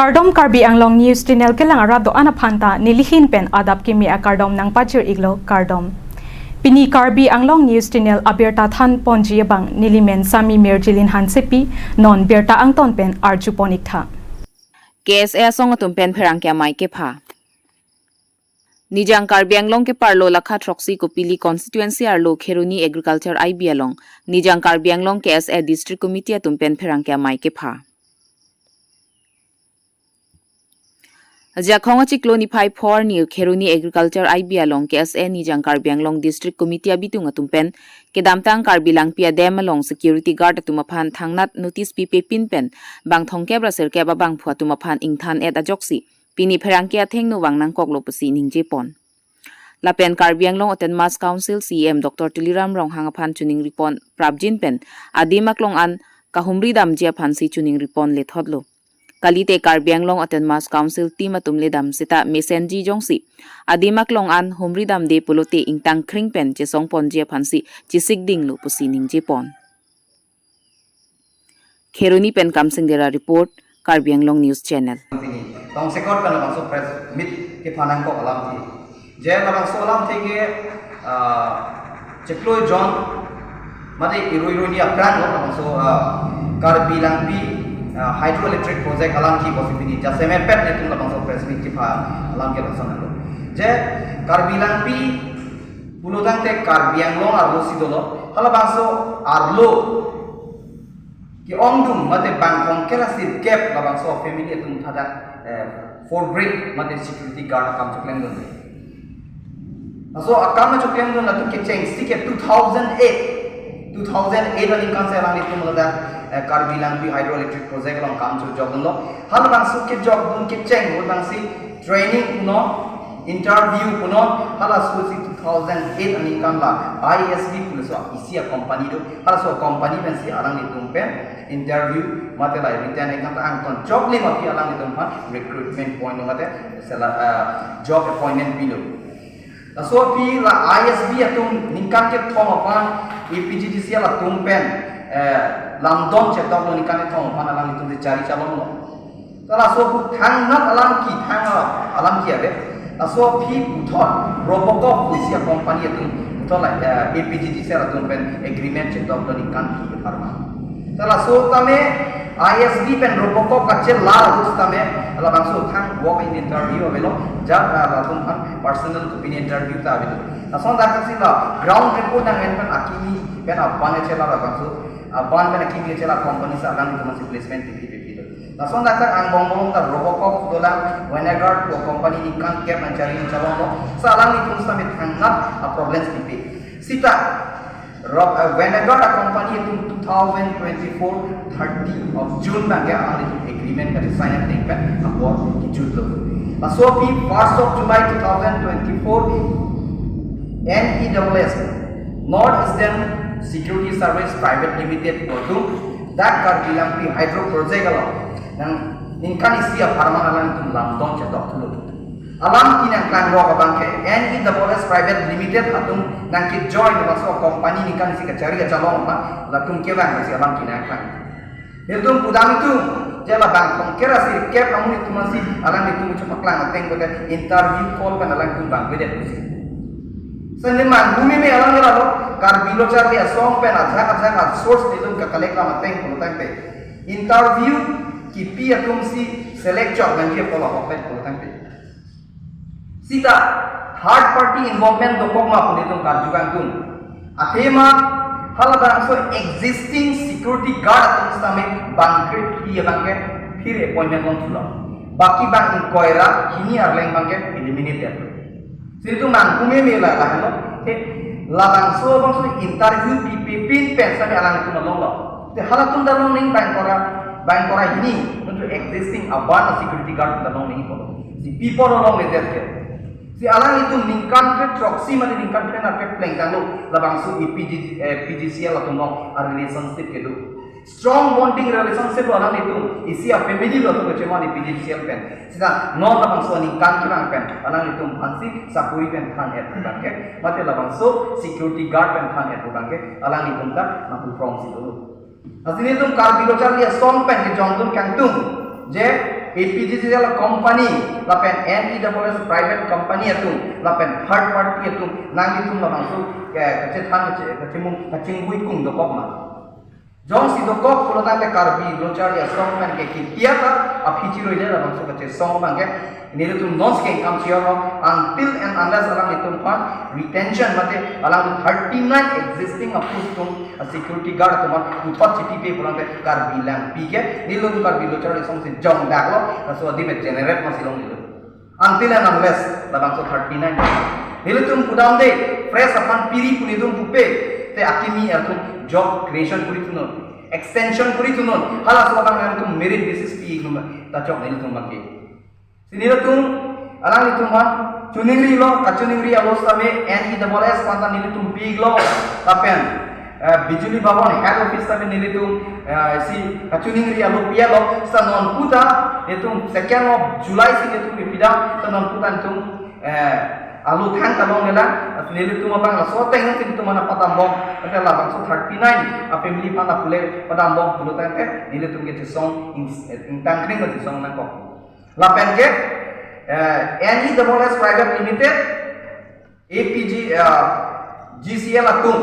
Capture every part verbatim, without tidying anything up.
Kardom, Karbi Anglong News Channel kelang arat do-an aphan ta nelihin pen adap kimi akardom nangpachir-iklo, kardom. Pini Karbi Anglong News Channel abirta than ponji abang nelimen Sami Mirjilin Hansepi, non birta angton pen arju pon-iktha. K S A asong atum pen pherangke amei kepha. Nijang Karbi Anglong keparlo lakha throksi Kopili constituency arlo Kheroni Agriculture I B along Nijang Karbi Anglong K S A District Committee atum pen pherangke amei kepha. Jakhong achiklo niphai pho arni Kheroni Agriculture I B along K S A Nijang Karbi Anglong District Committee abitung atum pen kedamtang Karbi Langpi adam along security guard atum aphan thangnat notice pipepin pen bang thomkep ra sirkep abangphu atum aphan ingthan-et ajoksi pini pherangke athengno vang nangkoklo pusi ningje pon. Lapen Karbi Anglong Autonomous Council C E M Doctor Tuliram Ronghang aphan choningri pon prapjin pen adim aklong an kahumri damji aphansi choningri pon lethotlo. Kalite Karbi Anglong Autonomous Council team atum ledam seta mesenji jongsi adim aklong an humri damde pulote ingtang kring pen chesong ponji aphansi chesik dinglo pusi ningje pon. Kheroni pen Kamsing Dera report, Karbi Anglong News Channel. Tongsekot pen labangso press meet kepha nangkok alam ke. Je labangso alam athe ke, ah, chiklo jon, mate irui irui ni aphrang lo labangso, ah, Karbi Langpi, ah, hydroelectric project alam ke pusi pini jasemet netum labangso press meet kepha alam ke lason lo. Je Karbi Langpi pulo tangte Karbi Anglong arlo si dolo, halabangso arlo ke-ongdung mate bang thomkep ra sirkep labangso family atum thadak, eh, four grade mate security guard akam choklemdun. Laso akam choklemdun latum kechengsi ke two thousand eight, two thousand eight aningkan si alanglitum ladak, eh, Karbi Langpi hydroelectric project along kam chojokdunlo. Halabangso kejokdun kecheng abangsi training punon, interview punon, halaso si two thousand eight aningkan la I S B pu laso isi a-company do, halaso company pensi alanglitum pen interview mate la written exam angton choklim aphi alanglitum aphan recruitment point lo mate sela, ah, job appointment pilo. Laso aphi la I S B atum ningkan kethom aphan A P G D C L atum pen, eh, lamdon chetoklo, ningkan kethom aphan alanglitum si chari chalonglo. Ta laso aphu thangnat alam ke, thang alam ke ave. Laso aphi puthot Robocop pusi a-company atum puthot la, eh, A P G D C L atum pen agreement chetoklo ningkan ke pharma. Ta laso tame I S B pen Robocop kachelal ahut tame labangso thang walk-in interview avelo, ja, eh, latum aphan personal kopine interview ta avelo. Lason dak si la ground report nang-en pen akimi pen aban kachelal labangso, aban pen akimi kachelal company si alanglitum aphansi placement pipi pipi do. Lason dak angbong bong ta Robocop dolang, Vanguard pu company ningkan kep nangchari nangchalonglo. Si alanglitum sitame thangnat a-problems pipi. Sita Rob, eh, Vanguard a-company atum two thousand twenty-four thirty of June abangke alanglitum agreement kachesign ateng pen apor kejutlo. Laso aphi first of July two thousand twenty-four N E S S, North Eastern Security Service Private Limited pu atum dak Karbi Langpi Hydro Project along nang ningkan isi apharman alanglitum lamdon chetok thulo. Alam ke nangklangrok abangke N E S S Private Limited atum nangkejoin laso company ningkan isi kachari kachalong abang latum kevang si alam ke nangklang. Nelitum pudam itum, je la bang thomkep ra sirkep amonit atum aphansi alanglitum chepaklang ateng pulote interview call pen alanglitum vangvedet pusi. Sene manghumeme alang lalo, Karbi Lo Charli Asong pen ajak ajak a-source nelitum kakolek lam ateng pulo tangte interview kipi atum si select chok nangji apot ahok pen pulo tangte. Sita third party involvement dokok ma pu nelitum karju kangtung. Athema halabangso existing security guard atum sitame bang kre-phli abangke phir appointment long thulo. Baki bang ingkoi ra hini arleng abangke eliminate ya. Situ nangkume me la lahelo. Te labangso bangso interview pipepin pen sitame alanglitum alonglo. Te halatum ta long nangji bang ingkoi ra, bang ingkoi ra hini, nontu existing aban security guard ta long nangji pulo. Si pi apot longledet ke. Si alanglitum ningkan kre throksi mate ningkan kre nerkep plengtanglo labangso A P G, eh, P G C L atum along a-relationship kedo. Strong bonding relationship lo alanglitum, isi a-family lo atum kecheman A P G C L pen. Sita non labangso aningkan kevang pen alanglitum aphansi sakori pen than-et abangke, mate labangso security guard pen than-et abangke alanglitum ta nangpu prong si dolo. Lasi nelitum Karbi Lo Charli Asong pen kejongdun kangtung je A P G C L company lapen N E double S private company atum lapen third party atum nanglitum labangso, eh, kachethan, kache-, kachimung, kachingvui kung dokok ma? Jongsi dokok pulo tangte Karbi Lo Charli Asong pen ke ketia ta aphi chiroile labangso kachesong abang ke nelitum non sken kam chior lo, until and unless alanglitum aphan retention mate alangtum thirty-nine existing a-post atum a-security guard atum aphan puthot chipipe pulo tangte Karbi Langpi ke nelitum Karbi Lo Charli Asong si jongdaklo, laso adim generate masi longlelo. Until and unless labangso thirty-nine. Nelitum pudamde fresh aphan piri pu nelitum pupe, te akimi atum job creation kuri thunon, extension kuri thunon, halaso abang nelitum merit basis pi num ta chok nelitum abang ke. Si nelitum, alanglitum aphan choningrilo, kachoningri alo sitame N E double S aphan ta nelitum pi-iklo, lapen, eh, Bijuli Bhavan head office sitame nelitum, eh, si kachoningri alo pi-iklo, sita non pu ta nelitum second of July si nelitum pipidam, sita non pu ta nelitum, eh, alo thang kalong nela, si nelitum abang laso ateng si nelitum aphan padambom, ate labangso thirty-nine a-family aphan apule padambom pulo tangte nelitum ke chesong ing-, ingtangkring kachesong nangkok. Lapen ke, eh, N E double S Private Limited, A P G, eh, G C L atum,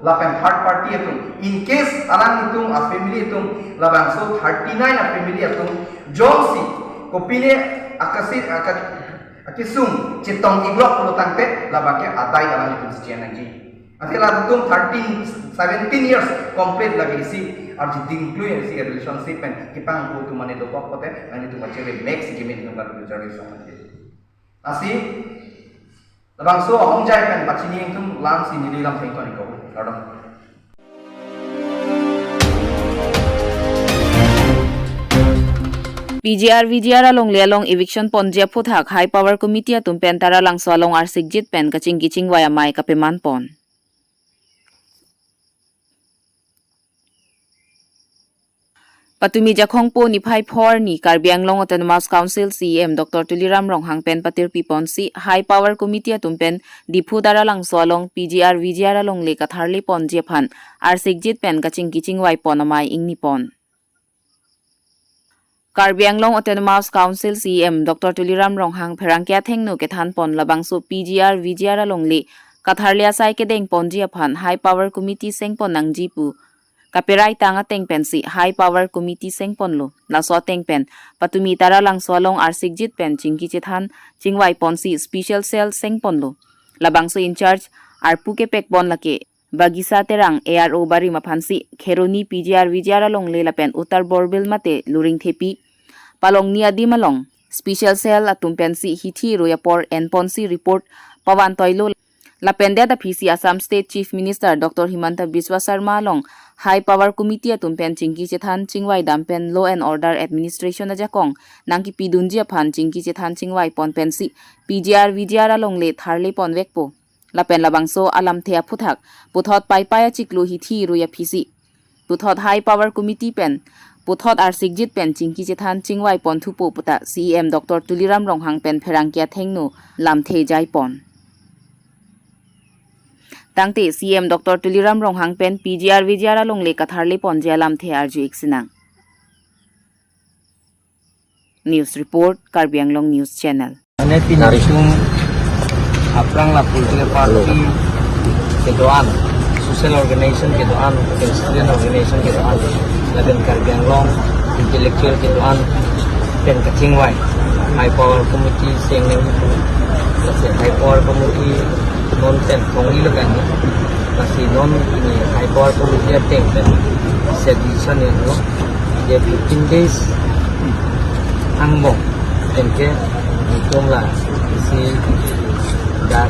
lapen third party atum. In case alanglitum a-family atum, labangso thirty-nine a-family atum, jongsi, kopine akasi, aka-, akesung chetong-iklo pulo tangte, labang ke adai alanglitum si chennangji. Ase latum thirteen, seventeen years complete lagi isi arji dingklui isi relationship pen kipang pu atum mane dokok pote, nanglitum achere mek si kimin nungkar bicara sama. Asi, labangso ahongjai pen pachini ingtum lam si neli lam thengton iko. Kardom. P G R V G R alongle along eviction ponji aphuthak High Power Committee atum pen Taralangso along arsikjit pen kachingki chingvai amei kapeman pon. Patumi Jakhong po niphai pho arni Karbi Anglong Autonomous Council C E M Doctor Tuliram Ronghang pen patirpi ponsi High Power Committee atum pen Diphu Taralangso along P G R V G R alongle katharle ponji aphan arsikjit pen kachingki chingvai pon amei ingni pon. Karbi Anglong Autonomous Council C E M Doctor Tuliram Ronghang pherangke athengno kethan pon labangso P G R V G R alongle katharle asai kedeng ponji aphan High Power Committee seng pon nangji pu kaperai tang ateng pensi High Power Committee seng ponlo. Laso ateng pen patumi Taralangso along arsikjit pen chingki chethan chingvai ponsi special cell seng ponlo. Labangso in charge arpu kepek pon lake Bagisa Terang, A R O barim aphansi Kheroni P G R V G R alongle lapen Uttar Borbil mate Luring Thepi, Palongni adim along special cell atum pensi hithi rui apor en ponsi report pavan toilo. Lapen det aphisi Assam State Chief Minister Doctor Himanta Biswa Sarma along High Power Committee atum pen chingki chethan chingvai dam pen law and order administration ajakong nangkipidunji aphan chingki chethan chingvai pon pensi P G R V G R alongle tharle ponvekpo. Lapen labangso alamthe aphuthak puthot Paipai achiklo hithi rui aphisi puthot High Power Committee pen puthot arsikjit pen chingki chethan chingvai pon thupo puta C E M Doctor Tuliram Ronghang pen pherangke athengno lamthe jai pon. Tangte C E M Doctor Tuliram Ronghang pen P G R V G R alongle katharle ponji alamthe arju-ik sinang. News report, Karbi Anglong News Channel. Mane pini nelitum aphrang la political party kedo-an, social organization kedo-an, student organization kedo-an, lapen Karbi Anglong intellectual kedo-an pen kachingvai High Power Committee seng nangji pu. Lasi High Power Committee non pen kongli lo kani. Lasi non pini High Power Committee ateng pen isi decision nanglo. Ye fifteen days angbong pen ke nelitum la isi dak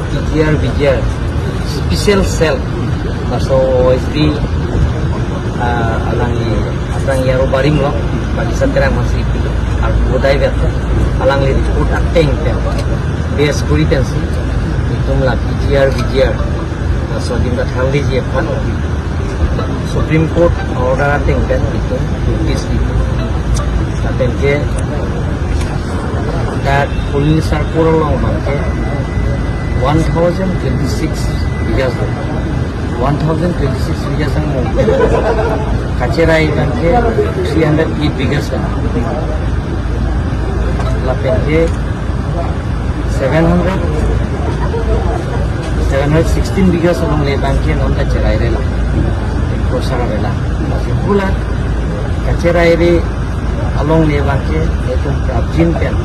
P G R V G R special cell, laso O S D, ah, alangli aphrang A R O barim lo, Bagisa Terang masi pilo, ar bodai vet, alangli report ateng pen base kuri pensi nelitum la P G R V G R laso adim katharleji aphan Supreme Court order ateng pen nelitum notice pi. Lapen ke dak Kholil Sirpur along abang ke one thousand twenty-six villages. One thousand twenty-six villages angbong Kacherai abangke three hundred eight bighas. Lapen ke seven hundred, seven hundred sixteen bighas alongle abangke non kacherai rela. Kosara rela. Lasi pu la kacherai re alongle abangke itum prapjin pen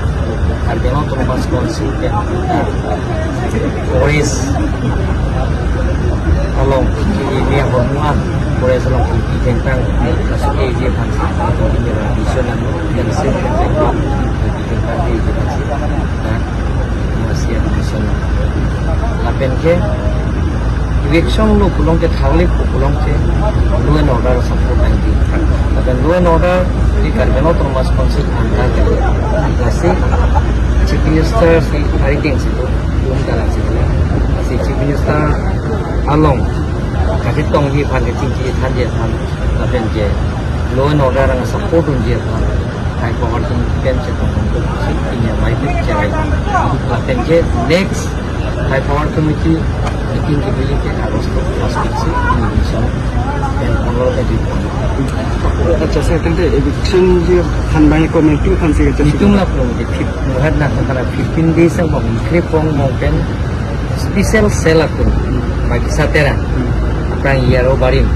Karbi Anglong Autonomous Council pen forest along ini hormuan forest along kejengtang kasu ke je pan ini mission anu yang sim kejengtang kejengtang di je pan na masih mission lapen ke election lo pulote tharli pulote law and order support nangji. Lapen law and order di Karbi Anglong Autonomous Council angka ke lasi Chief Minister si hariting si tu um dalam si tu si Chief Minister along kachetongji aphan kachingki thanji aphan lapen ke law and order ang support unji aphan high power pen chetong un si ini amai pen cherai lapen ke next high power committee meeting ke bili ke August first week si ini mission pen honor ke di. Acha sir, tangte eviction je han bang committee han si acha sir. Itum la pulote fif-, muhat na tangka fifteen days ang bang krepong bang pen special cell atum bagi satera aphrang iyaro barim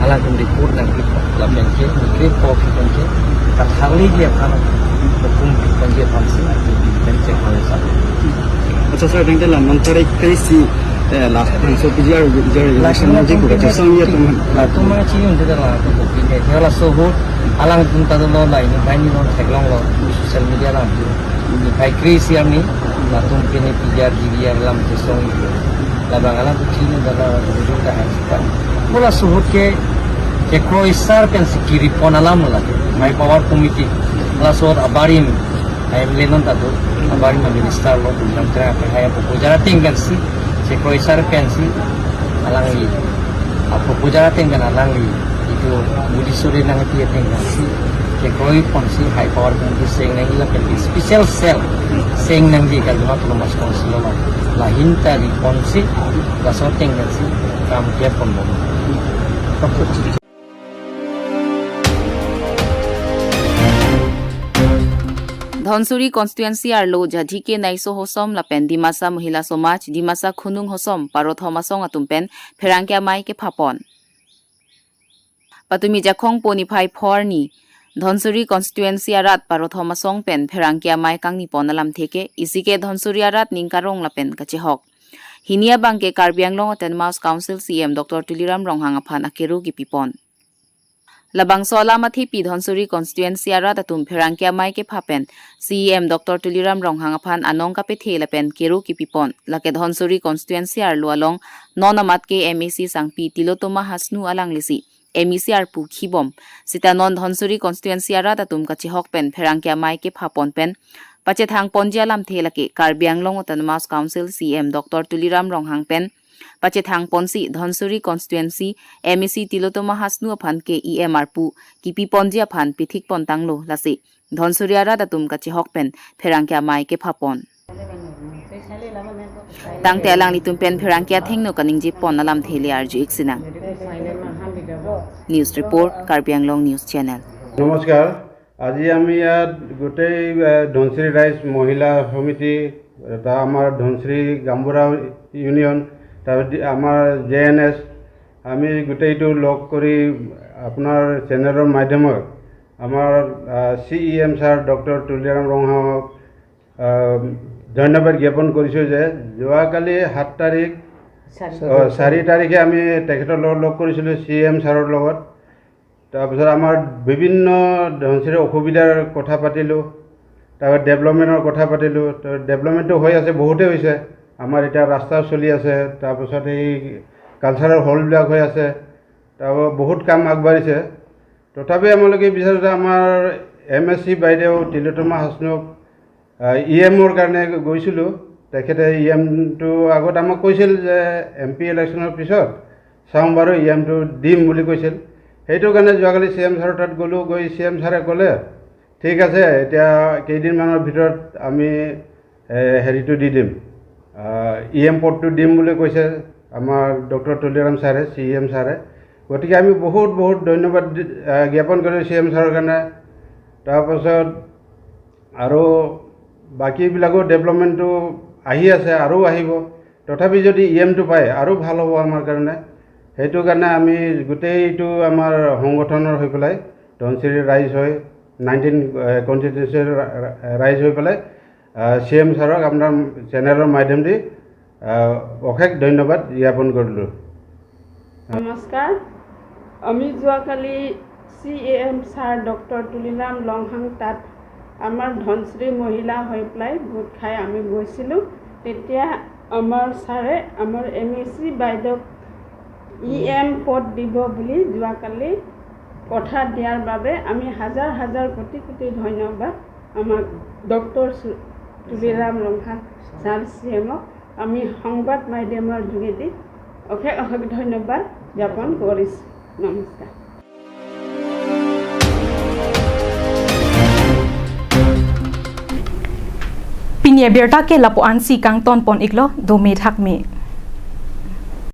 alangtum report nangpi lapen ke krepok pen ke katharli dia kan hukum pen dia kan si pen cek kan sa. Acha sir, tangte la non tarik three si, eh, last time so P G R, P G R election na je ko acha song ya tum. Latum ma chini unte la to ko pine dia la so ho alangtum ta lo la ini bai ni non theklonglo social media la. Ini bai kri si ami latum pine P G R G B R lam ke song ini. Labang alangtum chini da la video ka hai. Pu la suhut ke kekroi sar pen si kiri pon alam la high power committee. Laso abarim M L A non ta do abarim minister lo pu lam tra ke high proposal ateng pen si kekroi sar pen si alangli a proposal ateng pen alangli itu budi suri nangpi ateng pen si kekroi pon si high power committee seng nangji lapen special cell seng nangji Karbi Anglong Autonomous Council lo lahin ta ri pon si laso ateng pen si kam ke pon bom. Dhansiri constituency arlo Jajhi ke Naiso Hosom lapen Dimasa Mahila Samaj, Dimasa Khunung Hosom, Parothom Asong atum pen pherangke amei kepha pon. Patumi Jakhong po niphai phor ni Dhansiri constituency arat Parothom Asong pen pherangke amei kangni pon alamthe ke isi ke Dhansiri arat ning karong lapen kachehok. Hini abang ke Karbi Anglong Autonomous Council C E M Doctor Tuliram Ronghang aphan akero kipi pon. Labangso alam athepi Dhansiri constituency arat atum pherangke amei kepha pen C E M Doctor Tuliram Ronghang aphan anong kapethe lapen kero kipi pon. Lake Dhansiri constituency arlo along non amat ke M A C sangpi Tilottama Hasnu alanglisi M A C arpu khibom. Sita non Dhansiri constituency arat atum kachehok pen pherangke amei kepha pon pen pachethang ponji alamthe lake Karbi Anglong Autonomous Council C E M Doctor Tuliram Ronghang pen pachethang ponsi Dhansiri constituency M A C Tilottama Hasnu aphan ke E M arpu kipi ponji aphan pithik pon tanglo lasi Dhansiri arat atum kachehok pen pherangke amei kepha pon. Tangte alanglitum pen pherangke athengno kaningje pon alamthe le arju-ik sinang. News report, Karbi Anglong News Channel. নমস্কাৰ। আজি আমি ইয়াত গোটেই, এ, ধনশিৰি ৰাইজ মহিলা সমিতি, এটা আমাৰ ধনশিৰি গাঁওবুঢ়া ইউনিয়ন, তাৰপিছত দি-, আমাৰ জে এন এছ, আমি গোটেইটো লগ কৰি আপোনাৰ চেনেলৰ মাধ্যমত আমাৰ, আ, C E M sir doctor Tuliram ৰংহাঙক, আ, ধন্যবাদ জ্ঞাপন কৰিছোঁ যে যোৱাকালি সাত তাৰিখ, চাৰি। অ, চাৰি তাৰিখে আমি তেখেতৰ লগত লগ কৰিছিলোঁ, চি ই এম ছাৰৰ লগত। তাৰপিছত আমাৰ বিভিন্ন ধনশিৰি অসুবিধাৰ কথা পাতিলোঁ, তাৰপিছত ডেভেলপমেণ্টৰ কথা পাতিলোঁ। তো ডেভেলপমেণ্টটো হৈ আছে, বহুতেই হৈছে। আমাৰ এতিয়া ৰাস্তাও চলি আছে, তাৰপিছত এই কালচাৰেল হলবিলাক হৈ আছে, তাৰপৰা বহুত কাম আগবাঢ়িছে। তথাপি আমালোকে বিচাৰোঁ যে আমাৰ এম এ চি বাইদেউ তিলোত্তমা হাচনুক আহ, ই এমৰ কাৰণে গৈছিলোঁ। তেখেতে ই এমটো আগত আমাক কৈছিল যে এম পি ইলেকশ্যনৰ পিছত চাওঁ বাৰু, ই এমটো দিম বুলি কৈছিল। সেইটো কাৰণে যোৱাকালি চি এম ছাৰৰ তাত গ'লোঁ, গৈ চি এম ছাৰে ক'লে, "ঠিক আছে, এতিয়া কেইদিনমানৰ ভিতৰত আমি, এ, হেৰিটো দি দিম, আহ, ই এম পদটো দিম" বুলি কৈছে আমাৰ ডক্টৰ তুলিৰাম ছাৰে, চি ই এম ছাৰে। গতিকে আমি বহুত বহুত ধন্যবাদ দি- আহ, জ্ঞাপন কৰিছোঁ চি এম ছাৰৰ কাৰণে। তাৰপাছত আৰু বাকীবিলাকো ডেভেলপমেণ্টটো আহি আছে, আৰু আহিব। তথাপি যদি ই এমটো পায়, আৰু ভাল হ'ব আমাৰ কাৰণে। সেইটো কাৰণে আমি গোটেইটো আমাৰ সংগঠনৰ হৈ পেলাই, ধনশিৰি ৰাইজ হৈ, নাইনটিন কনষ্টিটুৱেঞ্চিৰ ৰাইজ হৈ পেলাই চি এম ছাৰক আপোনাৰ চেনেলৰ মাধ্যমেদি আহ, অশেষ ধন্যবাদ জ্ঞাপন কৰিলোঁ। নমস্কাৰ। আমি যোৱাকালি C E M sir doctor Tuliram Ronghang তাত আমাৰ ধনশিৰি মহিলা হৈ পেলাই গোট খাই আমি গৈছিলোঁ। তেতিয়া আমাৰ ছাৰে আমাৰ এম এ চি বাইদেউক ই এম পদ দিব বুলি যোৱাকালি কথা দিয়াৰ বাবে আমি হাজাৰ হাজাৰ কোটি কোটি ধন্যবাদ আমাক ডক্টৰ সু- তুলিৰাম ৰংহাং ছাৰ চি এমক আমি সংবাদ মাধ্যমৰ যোগেদি অশেষ অশেষ ধন্যবাদ জ্ঞাপন কৰিছোঁ। নমস্কাৰ। Pini abirta ke lapu-ansi kangtonpon iklo, dome thakme.